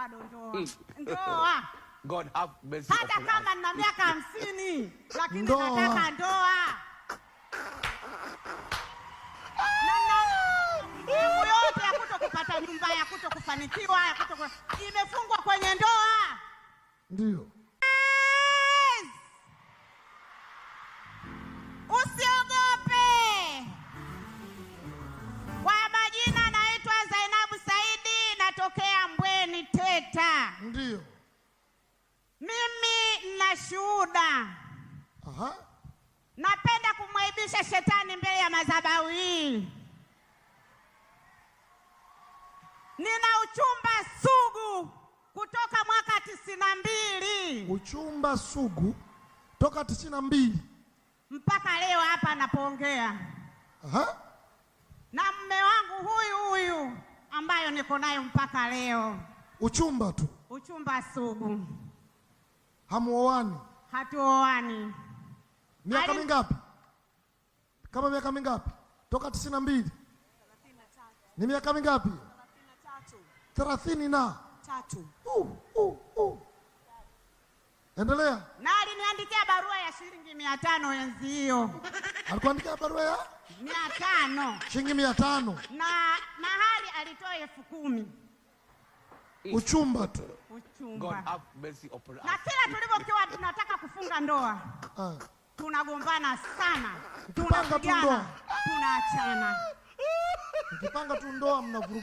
Bado ndoa. Ndoa. God have mercy Hata upon kama us. nina miaka 50, lakini Ndoa. nataka ndoa. Na na yote ya kuto kupata nyumba, ya kuto kufanikiwa, ya kuto imefungwa kwenye ndoa. Ndio. Yes! Usiogope. Kwa majina naitwa Zainabu Saidi, natokea Mbweni Teta. Ndio. Mimi nina shuhuda. Aha. Napenda kumwaibisha shetani mbele ya madhabahu hii. Nina uchumba sugu kutoka mwaka 92. Uchumba sugu toka 92 mpaka leo hapa napoongea. Aha. Na mume wangu huyu huyu ambayo niko nayo mpaka leo. Uchumba tu. Uchumba sugu. Hamuoani? Hatuoani. Miaka mingapi? Kama miaka mingapi? Toka 92. Ni miaka mingapi? 33. Endelea. Na aliniandikia barua ya shilingi 500 enzi hiyo. Alikuandikia barua ya 500. Shilingi 500. Na mahari alitoa 10,000. Uchumba tu. Uchumba. God have mercy upon us. Na kila tulivyokuwa tunataka kufunga ndoa, tunagombana sana. Mkipanga tu Tunapigana, ndoa. tunaachana. Mkipanga tu ndoa mnavuruga.